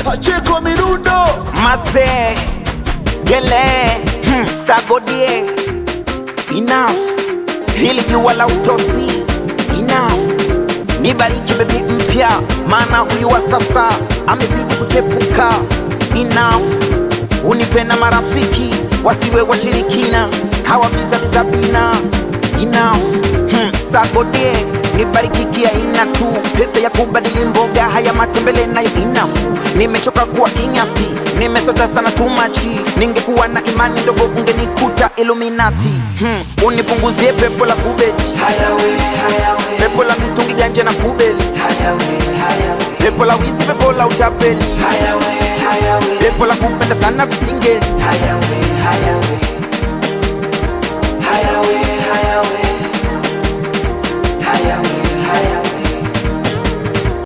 Pacheco Mirundo. Mase Gele, Sagodie. Enough. Hili jua la utosi. Enough. Nibariki bebi mpya, maana huyu wa sasa amezidi kuchepuka. Enough. Unipe na marafiki wasiwe washirikina, hawa vizalizabina. Enough. Sagodie, nibariki kia ina tu pesa ya kubadili mboga, haya matembele nayo enough. Nimechoka kuwa kinyasti, nimesota sana tumachi. Ningekuwa na imani ndogo ungenikuta Illuminati. Unipunguzie pepo la kubeti, pepo la mitungi ganja na kubeli, pepo la wizi, pepo la utapeli, pepo la kupenda sana visingeli.